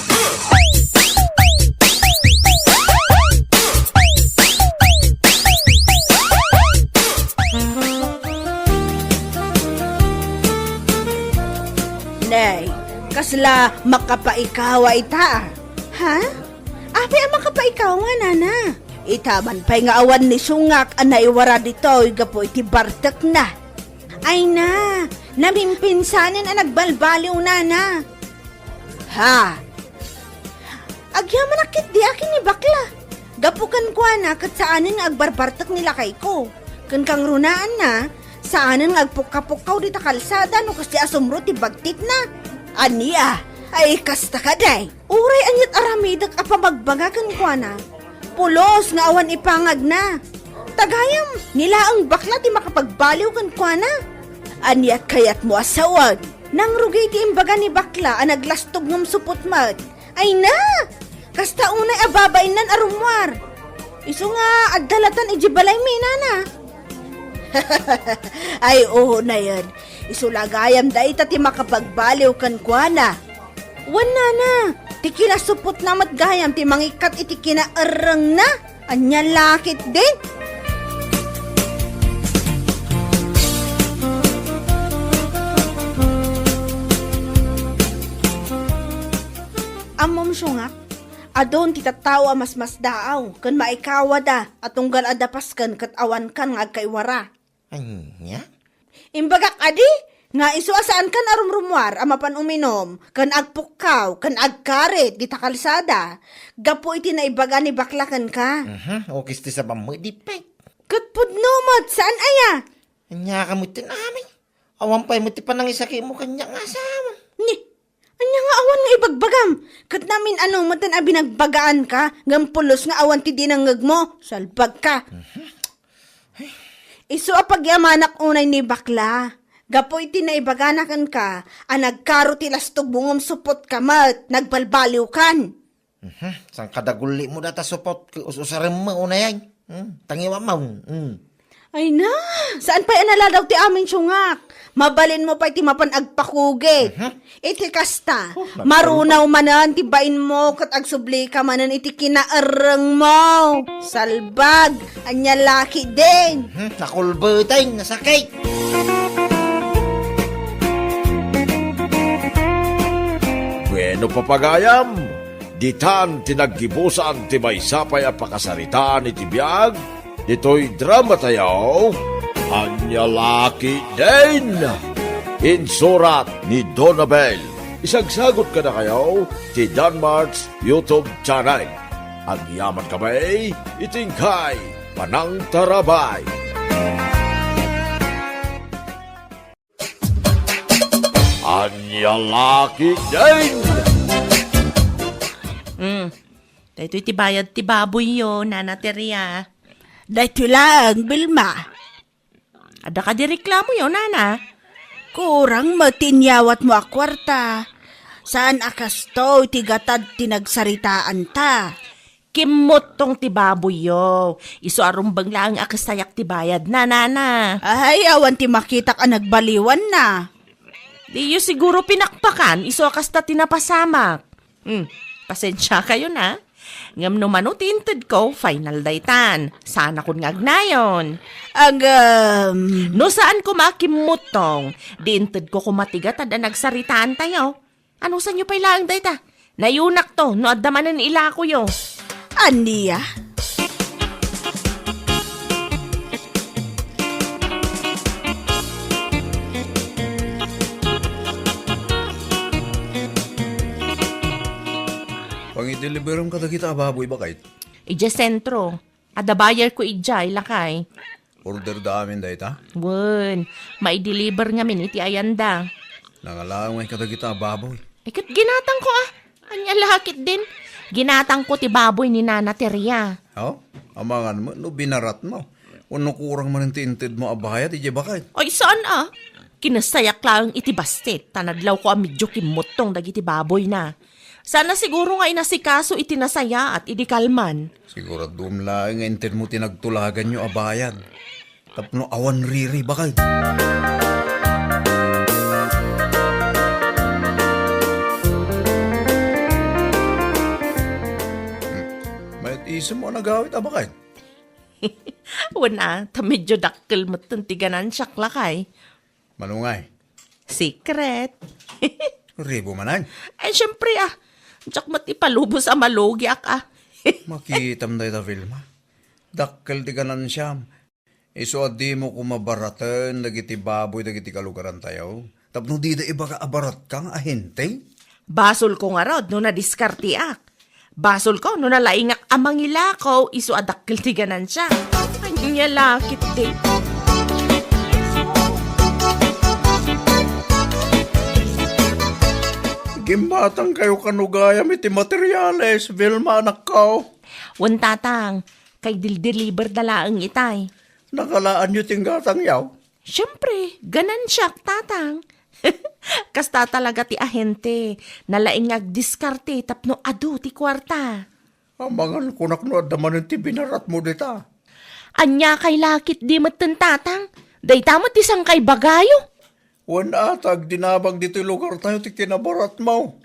Nay, kasla makapaikawa ita, a? Ha? Apay a makapaikawa, nana? Ita man pay nga awan ni Siungak a naiwara ditoy gapu iti bartekna. Ay na, namimpinsanen a nagbalbaliw, nana. Ha? Agyamanak ketdi a ken ni bakla. Gapu kenkuana ket saanen nga agbarbartek ni lakayko. Ken kangrunaanna, saanen nga agpukka-pukkaw dita kalsada no kasdi a sumro ti bagtitna. Ania? Ay, kasta kadi. Uray aniat aramidek a pamagbaga kenkuana, pulos nga awan ipangagna. Ta gayam, ni laeng bakla ti makapagbaliw kenkuana. Aniat kayatmo a sawen? Nangrugi ti imbaga ni bakla a naglastog ngem supot met. Ay na! Kasta unay a babainnan a rummuar. Isu nga adda latan idiay balaymi, nana. Ay, unayen. Isu la gayam dayta ti makapagbaliw kenkuana. Wen, nana, ti kinasupotna met gayam ti mangikkat iti kinaerrengna. Ania la ketdin? Ammom, Siungak, Adun ti tattao a masmasdaaw ken maikawada a tunggal adda pasken ket awankan nga agkaiwara. Ania? Imbagak adi nga isu a saankan a rumrumuar a mapan uminum ken agpukkaw ken agkarit dita kalsada gapu iti naibaga ni bakla kenka. Mhm, ukis ti sabam met di pay. Ket pudno met, saan aya? Ania ka met ti amin? Awan pay met ti panangisakimo kaniak nga asawa. Ni, ania nga awan nga ibagbagam? Ket namin ano metten a binagbagaanka, ngem pulos nga awan ti dinengngegmo. Salbagka. Mhm. Isu a pagyamanak unay ni bakla. Gapu iti naibagana kenka a nagkaro ti lastogmo ngem supot ka met, nagbalbaliwkan. Mhm. Saan ka dagulli mo data supot, us-usarem mo unay ay. Hmm, tangiwam mo. Hmm. Ay na, saan pay a naladaw ti amin siungak? Mabalin mo pay ti mapan agpakugi. Mhm. Iti kasta, Oh, nagtulog. Marunaw manen ti bain mo ket agsubli ka manen iti kinaerreng mo. Salbag, ania laki din. Hmm, nakulbetay, nasakit. Bueno, papagayam, ditan ti naggibusan ti maysa pay a pakasaritaan iti biag ditoy dramatayo, Ania Laki Din. Insurat ni Donabel. Isagsagot kadakayo ti Danmart's YouTube channel. Agyaman kami iti inkay panangtarabay. Ania Laki Din. Hmm. Daytoy ti bayad ti baboyyo, Nana Teria. Daytoy laeng, Vilma. Adda kadi reklamoyo, Nana? Kurang met ti inyawatmo a kuarta. Saan a kastoy ti gatad ti nagsaritaanta. Kimmuttong ti baboyyo. Isu a rumbeng laeng a kastayak ti bayadna, Nana. Ay, awan ti makitak a nagbaliwanna. Diyo siguro pinakpakan, isu a kasta ti napasamak. Hmm, pasensiakayon, a. Ngem no mano ti intedko, final daytan. Saanakon nga agnayon. Agam. No saan koma a kimmuttong, di intedko koma ti gatad a nagsaritaantayo. Anusanyo pay laeng dayta? Nayunakto no adda manen ilakoyo. Ania? Pangideliberem kadagita a baboy, baket? Idiay sentro. Adda bayarko idiay, lakay. Order da amin dayta? Wen, maideliver ngamin iti ayanda. Nangalaw ngay kadagita a baboy. Ay, ket ginatangko, a. Ania la ketdin? Ginatangko ti baboy ni Nana Teria. Oh, amangan met no binaratmo. Wenno kurang manen ti intedmo a bayad idiay baket? Ay, saan, a. Kinasayak laeng iti bassit, ta nadlawko a medio kimmuttong dagiti baboyna. Saan a siguro nga inasikaso iti nasayaat idi kalman. Siguradom laeng nga intedmo ti nagtulaganyo a bayad. Tapno awan riri, baket. Hmm. Mayat isem mo a nagawit a baket? Wen a, ta medio dakkel metten ti ganansiak, lakay. Mano ngay? Secret. Ribo manen? Ay, siyempre, a. Diak met ipalubos a malugiak, a. Makitam dayta, Vilma. Dakkel ti ganansiam. Isu a dimo koma baraten dagiti baboy dagiti kalugarantayo. Tapno dida ibaga a baratka nga ahente. Basolko ngarud no nadiskarteak. Basolko no nalaingak a mangilako isu a dakkel ti ganansia. Ania la ketdi? Gimmatangkayo kano gayam iti materiales, Vilma, anakko? Wen, tatang, kay dildeliberda laeng itay. Nakalaanyo ti inggatangyo? Siempre, ganansiak, tatang. Kasta talaga ti ahente, nalaing nga agdiskarte tapno adu ti kuarta. Amangan kunak no adda manen ti binaratmo dita. Ania kay la ketdi metten, tatang? Dayta met ti sangkaibagayo. Wen a, ta agdinamag ditoy lugartayo ti kinabaratmo.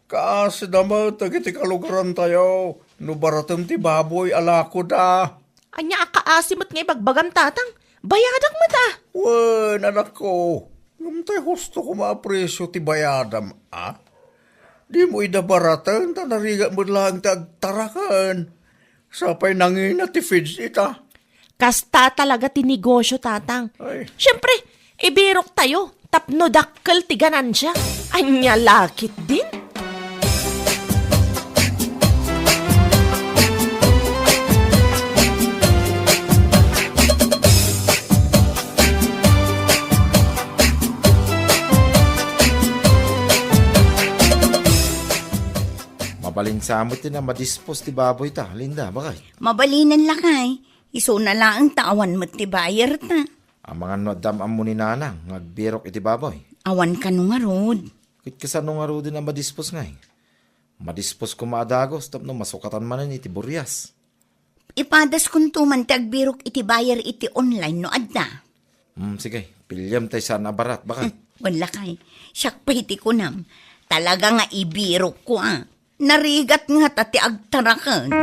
Kaasida met dagiti kalugarantayo no baratem ti baboy a lakoda. Ania a kaasi met nga ibagbagam, tatang? Bayadak met, a. Wen, anakko, ngem tay husto koma a presio ti bayadam, a? Dimo ida baraten, ta narigat met laeng ti agtaraken. Sapay nangina ti feeds ita. Kasta talaga ti negosyo, Tatang. Ay. Siyempre, ibirok tayo tapno dakkel ti ganansia. Ania la ketdin? Mabalin sa met ti na madispos ti baboy ta, Linda, bakay? Mabalinen lakay. Isuna laeng ta awan met ti buyer ta. Amangan no adda am-ammo ni Nanang nga agbirok iti baboy. Awan kano ngarud. Ket kasano ngaruden a madispos ngay? Madispos koma a dagus tapno masukatan manen iti burias. Ipadaskonto man ti agbirok iti buyer iti online no adda. Hmm, sige, piliem tay saan a barat, bakay? Hmm, wen lakay. Siak pay ti kunam. Talaga nga ibirokko a. Narigat ngata ti agtaraken.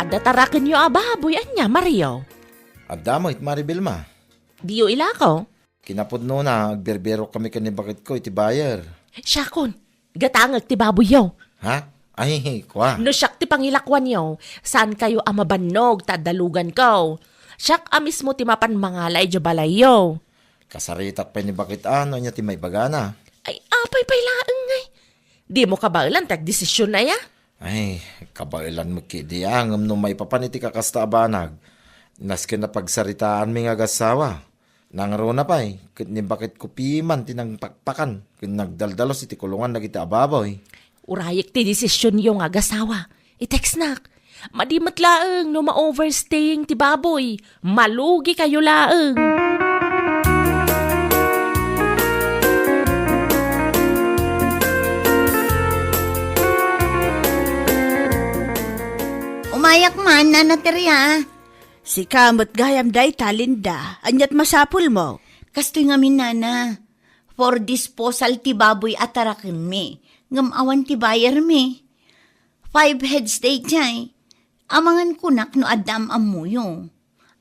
Adda tarakenyo a baboy, ania, Mario? Adda met, Mari Vilma. Diyo ilako? Kinapudnona, agbirbirok kami ken ni baketko iti buyer. Siakon, gatangek ti baboyyo. Ha? Ay, kua. No siak ti pangilakuanyo, saankayo a mabannog ta adda luganko. Siak a mismo ti mapan mangala idiay balayyo. Kasaritak pay ni baket a no ania ti maibagana. Ay, apay pay laeng ngay. Dimo kabaelan ti agdesisionna aya? Ay, kabaelan met ketdi a, ngem no maipapan iti kakasta a banag, nasken a pagsaritaanmi nga agassawa. Nangruna pay, ket ni baketko piman ti nangpakpakan ken nagdaldalos iti kulongan dagiti a baboy. Urayek ti desisionyo nga agassawa. I-textnak. Madi met laeng no ma-overstaying ti baboy. Malugikayo laeng. Umayak man, Nana Teria. Sika met gayam dayta, Linda. Ania't masapulmo? Kastoy ngamin, Nana. For disposal ti baboy a tarakenmi. Ngem awan ti buyermi. Five heads daydiay. Amangan kunak no adda am-ammoyo.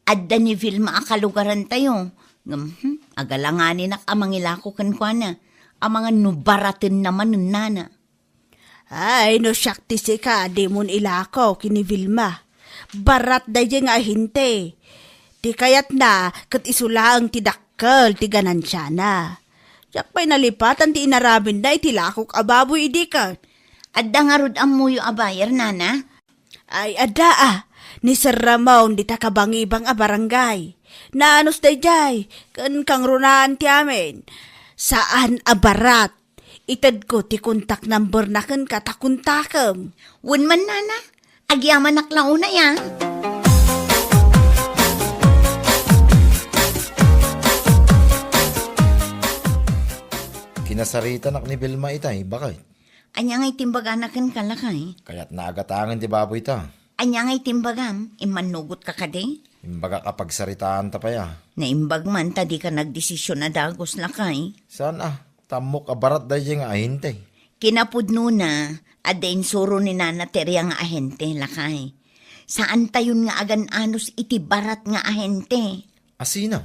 Adda ni Vilma a kalugarantayo. Ngem, hmm, agalanganinak a mangilako kenkuana. Amangan no baratenna manen, Nana. Ay, no siak ti sika, dimon ilako ken ni Vilma. Barat daydiay nga ahente. Ti kayatna, ket isu laeng ti dakkel ti ganansiana. Diak pay nalipatan ti inaramidna iti lakok a baboy idi ket. Adda ngarud ammoyo a buyer, Nana? Ay, adda a. Ni Sir Ramon dita kabangibang a barangay. Naanus daydiay, ken kangrunaan ti amin. Saan a barat. Itedko ti contact number na kenka ta kontakem. Wen man, Nana, agyamanak la unay a. Kinasaritanak ni Vilma itay, bakit? Ania nga itimbagana kenka, lakay? Kayatna a gatangen ti baboy ta. Ania nga itimbagam? Immannugotka kadi? Imbagak a pagsaritaanta pay a. Naimbag man ta dika nagdesisyon a dagus, lakay. Saan a? Tammok a barat daydiay nga ahente. Kinapudnona, adda insuro ni Nana Teria nga ahente, lakay. Saantayon nga agan-anus iti barat nga ahente. Asino?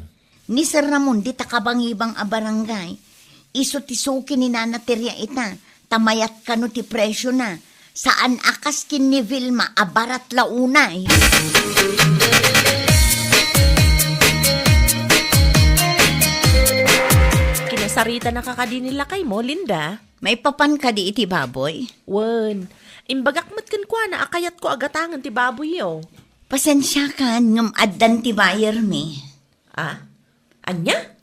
Ni Sir Ramon dita kabangibang a barangay. Isu ti suki ni Nana Teria ita, ta mayat kano ti presiona. Saan a kas ken ni Vilma a barat la unay. Kinasaritanaka kadi ni lakaymo, Linda? Maipapan kadi iti baboy? Wen, imbagak met kenkuana a kayatko a gatangen ti baboyyo. Pasensiakan, ngem addan ti buyermi. Ah? Ania?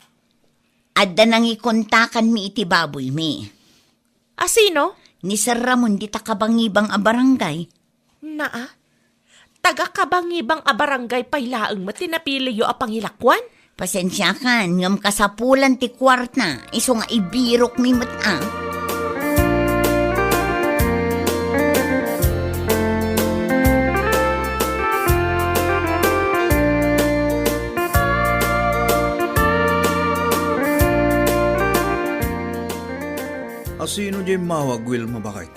Adda nangikontakanmi iti baboymi. Asino? Ni Sir Ramon dita kabangibang a barangay. Naa? Taga kabangibang a barangay pay laeng met ti napiliyo a pangilakuan? Pasensiakan, ngem kasapulan ti kuarta, isu nga ibirokmi met a. Asino diay immawag, Wilma, bakit?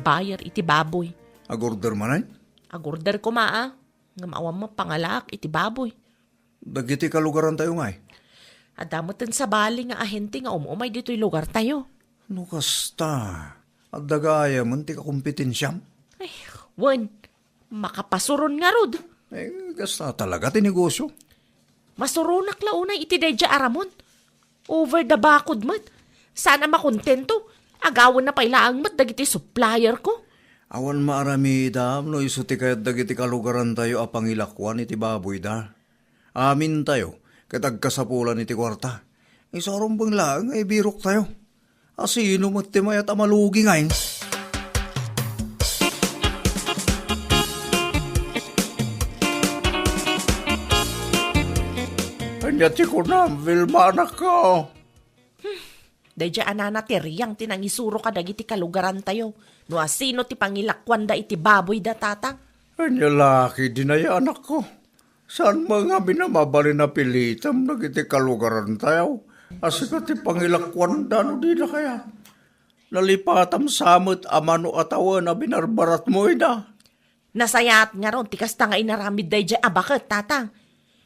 buyer iti baboy. Ag-order manen? Ag-order koma, a. Ngem awan met pangalaak iti baboy. Dagiti kalugarantayo ngay? Adda met sabali nga ahente nga um-umay ditoy lugartayo. No kasta, adda gayamen ti kakompetensiam? Ay, wen, makapasuron ngarud. Eh, kasta talaga ti negosyo. Masuronak la unay iti daydiay a Ramon. Over the bakod met. Saan a makontento. Agawenna pay laeng met dagiti supplier ko. Awan maaramidam no isu ti kayat dagiti kalugarantayo a pangilakuan iti baboyda. Amintayo ket agkasapulan iti kuarta. Isu a rumbeng laeng nga ibiroktayo. Asino met ti mayat a malugi ngay? Ania ti kunam, Vilma, anakko? Daydiay a Nana ti Riang ti nangisuro kadagiti kalugarantayo no asino ti pangilakuanda iti baboyda, Tatang. Ania la ketdin aya, anakko? Saan met ngamin a mabalin a pilitem dagiti kalugarantayo a sika ti pangilakuanda no dida kayat? Nalipatam sa met a mano a tawen a binarbaratmo ida. Nasayaat ngarud ti kasta nga inaramid daydiay a baket, Tatang.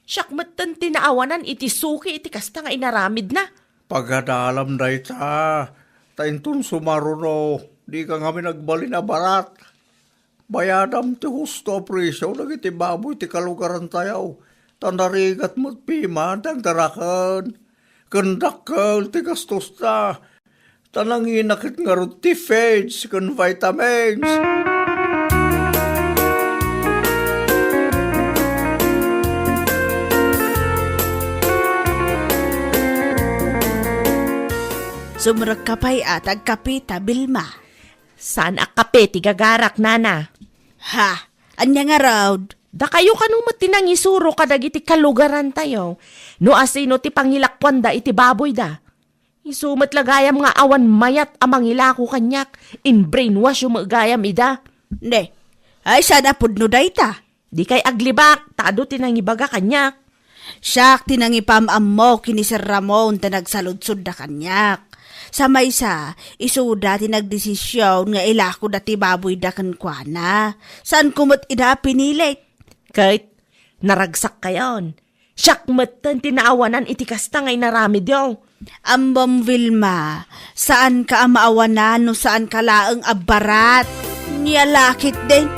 Siak metten ti naawanan iti suki iti kasta nga inaramidna. Pagadalam dayta, ta inton sumaruno, dika ngamin agbalin a barat. Bayadam ti husto a presio dagiti baboy ti kalugarantayo, ta narigat met pima ti agdaraken. Ken dakkel ti gastosta, ta nangina ket ngarud ti feeds ken vitamins. Sumrekka pay a ti agkapita, Vilma. Saan a kape ti gagarak, Nana. Ha? Ania ngarud? Dakayo kano met ti nangisuro kadagiti kalugarantayo no asino ti pangilakuanda iti baboyda. Isu met la gayam nga awan mayat a mangilako kaniak, in-brainwash yo met gayam ida. Ne, ay, saan a pudno dayta? Dikay aglibak, ta adu ti nangibaga kaniak. Siak ti nangipam-ammo ken ni Sir Ramon ta nagsaludsodda kaniak. Sa maysa, isuda ti nagdesision nga ilakoda ti baboyda kenkuana. Saanko met ida a pinilit. Ket naragsak kayon. Siak metten ti naawanan iti kasta nga inaramidyo. Ammom, Vilma, saanka a maawanan no saanka laeng a barat. Nia la ketdin.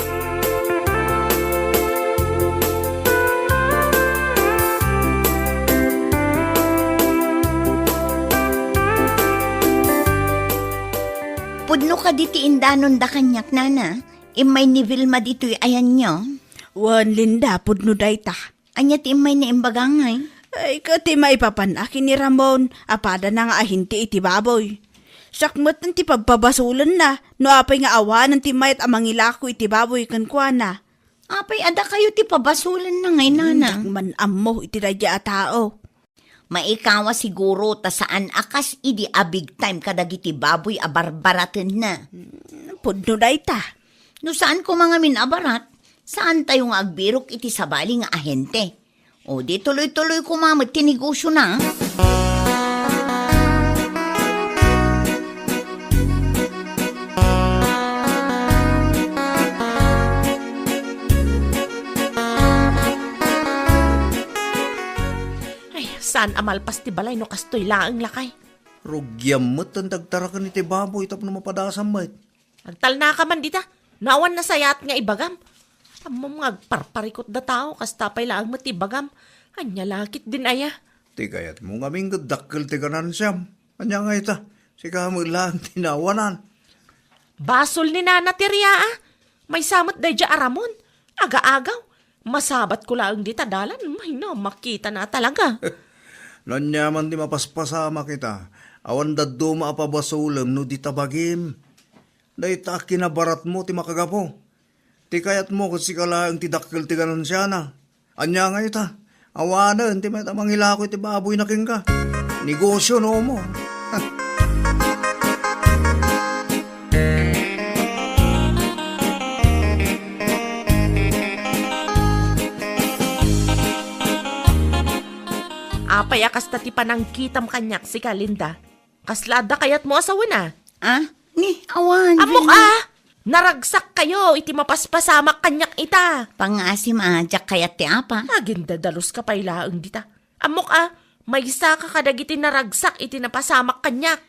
Pudno kadi ti indanonda kaniak, Nana? Immay ni Vilma ditoy ayanyo? Wen, Linda, pudno dayta. Ania ti immay nga imbaga ngay? Ay, ket ti maipapan-ak ken ni Ramon a padana nga ahente iti baboy. Siak met ti pabpabasolenna no apay nga awanen ti mayat a mangilako iti baboy kenkuana. Apay a dakayo ti pabasolenna ngay, Nana? Diak man ammo iti daydiay a tao. Maikawa siguro ta saan a kas idi a big time kadagiti baboy a barbaratenna. Hmm, pudno dayta. No saan koma ngamin a barat, saantayo nga agbirok iti sabali nga ahente. O di tuloy-tuloy koma met ti negosyona. Ay, saan a malpas ti balay no kastoy laeng, lakay? Rugiam met ti agtaraken iti baboy tapno mapadasam met. Agtalnaka man dita. No awan nasayaat nga ibagam. Ammom nga agparparikut da tao, kasta pay laeng met ti ibagam. Ania la ketdin aya? Ti kayatmo ngamin ket dakkel ti ganansiam. Ania ngay ita? Sika met laeng ti naawanan. Basol ni Nana ti ria, a. Maysa met daydiay a Ramon. Aga-agaw. Masabatko laeng dita dalan. Ay, no, makitana talaga. No ania man ti mapaspasamak ita, awan dadduma a pabasolem no dita bagim. Dayta a kinabaratmo ti makagapu. Ti kayatmo ket sika laeng ti dakkel ti ganansiana. Ania ngay ita? Awanen ti mayat a mangilako iti baboyna kenka. Negosyo no mo. Apay a kasta ti panangkitam kaniak, sika, Linda? Kasla adda kayatmo a sawena? Ah? Ni, awan, Ammok, Vilma. Ah! Naragsakkayo iti mapaspasamak kaniak ita. Pangasim a, diak kayat ti apa. Agindadaluska pay laeng dita. Ammok a, maysaka kadagiti naragsak iti napasamak kaniak.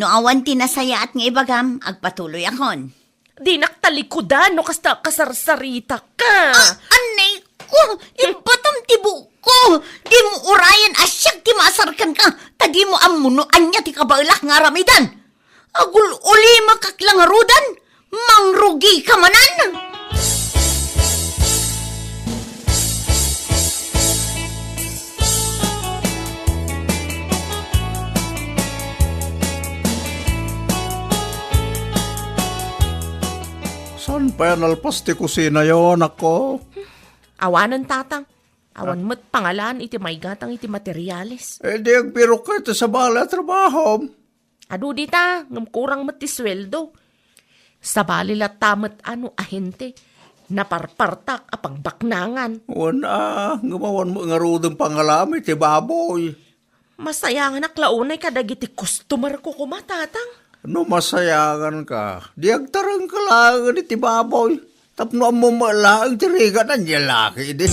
No awan ti nasayaat nga ibagam, agpatuloyakon. Dinak talikudan no kasta kasarsaritaka. Ah, annay ko, ibatam ti buokko. Dimo urayen a siak ti maasar kenka, ta dimo ammo no ania ti kabaelak nga aramidan. Agul-ulimakak la ngaruden, mangrugika manen. Saan pay a nalpas ti kusinayo, anakko? Awanen, tatang. Awan met pangalaan iti maigatang iti materiales. Eh, di agbirokka iti sabali a trabahom. Adu dita, ngem kurang met ti sueldo. Sabali latta met a no ahente, naparpartak a pagbaknangan. Wen a, ngem awan met ngaruden pangalaam iti baboy. Masayanganak la unay kadagiti customer ko koma, tatang. No masayanganka, di agtarengka laengen iti baboy. Tapno ammom met laeng ti rigat, ania la ketdi.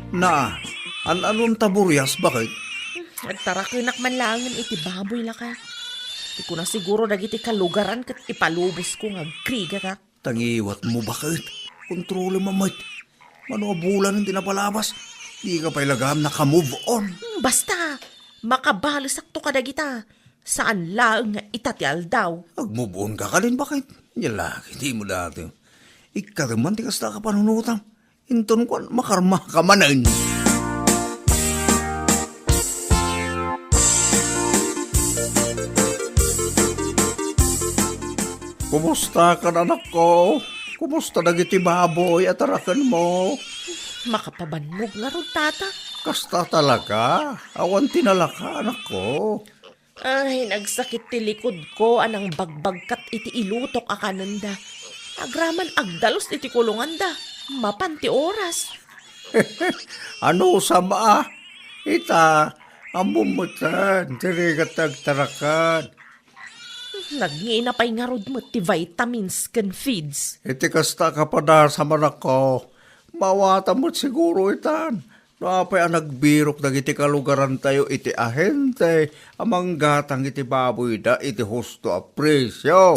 Na, an-anonta burias, baket? Agtarakenak man laengen iti baboy, lakay. Ti kuna siguro dagiti kalugaran ket ipalubosko nga agrigatak. Tangiwatmo, baket. Kontrolem met. Mano a bulan ti napalabas, dika pay la gayam naka-move on. Hmm, basta, makabalesakto kadagita. Saan laeng nga ita ti aldaw. Ag-move on ka kadin, baket? Nia la ketdimo daytoy. Ikkatem man ti kasta a kapanunotam. Inton kuan, makarmaka manen. Kumusta kan, anakko? Kumusta dagiti baboy a tarakenmo? Makapabannog ngarud, tata. Kasta talaga. Awan ti nalaka, anakko. Ay, nagsakit ti likudko a nangbagbagkat iti ilutok a kanenda. Agraman agdalus iti kulonganda. Mapan ti oras. Anusam a? Ita, ammom metten ti rigat ti agtaraken. Nagngina pay ngarud met ti vitamins ken feeds. Iti kasta a kapadasam, anakko, maawatam met siguro itan. No apay a nagbirok dagiti kalugarantayo iti ahente a manggatang iti baboyda iti husto a presio.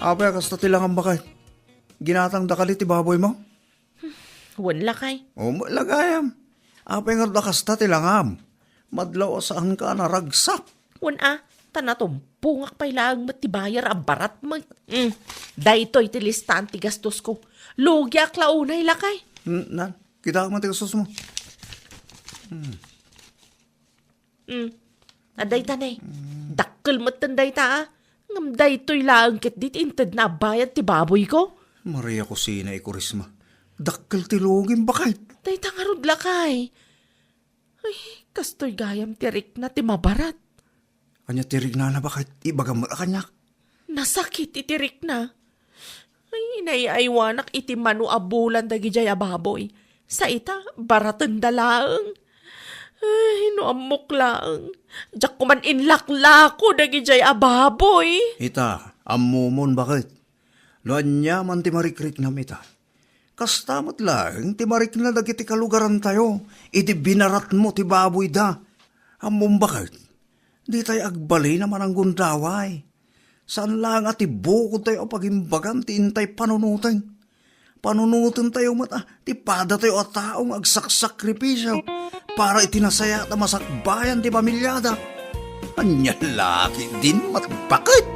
Apay a kasta ti langam, baket? Ginatangda kadi ti baboymo? Wen, lakay. O, met la gayam. Apay ngarud a kasta ti langam? Madlaw a saanka a naragsak. Wen a, ta natumpongak pay laeng met ti bayar a barat met. Mm, daytoy ti listaan ti gastosko. Lugiak la unay, lakay. Mm, na, kitaek man ti gastosmo. Mm. Mm. Adda ita ne. Mm. Dakkel metten dayta, a. Ngem daytoy laeng ketdi ti intedna a bayad ti baboyko. Maria Cosina y Cuaresma. Dakkel ti lugim, baket. Dayta ngarud, lakay. Ay, kastoy gayam ti rikna ti mabarat. Ania ti riknana, baket? Ibagam met a kaniak. Nasakit iti rikna. Ay, inay-aywanak iti mano a bulan dagidiay a baboy. Sa ita, baratenda laeng. Ay, no ammok laeng. Diak koman inlaklako dagidiay a baboy. Ita, ammomon, baket? No aniaman ti marikriknam ita. Kasta met laeng ti marikna dagiti kalugarantayo idi binaratmo ti baboyda. Ammom, baket? Ditay agbalin a mananggundaway. Saan laeng a ti bukodtayo a pagimbagan ti intay panunoten. Panunotentayo met a ti padatayo a tao nga agsaksakripisio para iti nasayaat a masakbayan ti pamiliada. Ania la ketdin, baket?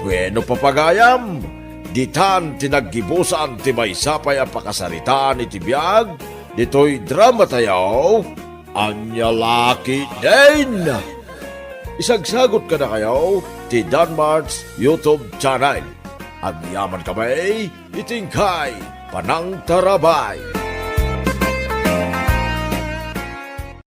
Bueno, papagayam, ditan ti naggibusan ti maysa pay a pakasaritaan iti biag ditoy dramatayo, Ania la ketdin. Isagsagut kadakayo ti Danmart's YouTube channel. Agyamankami iti inkay panangtarabay.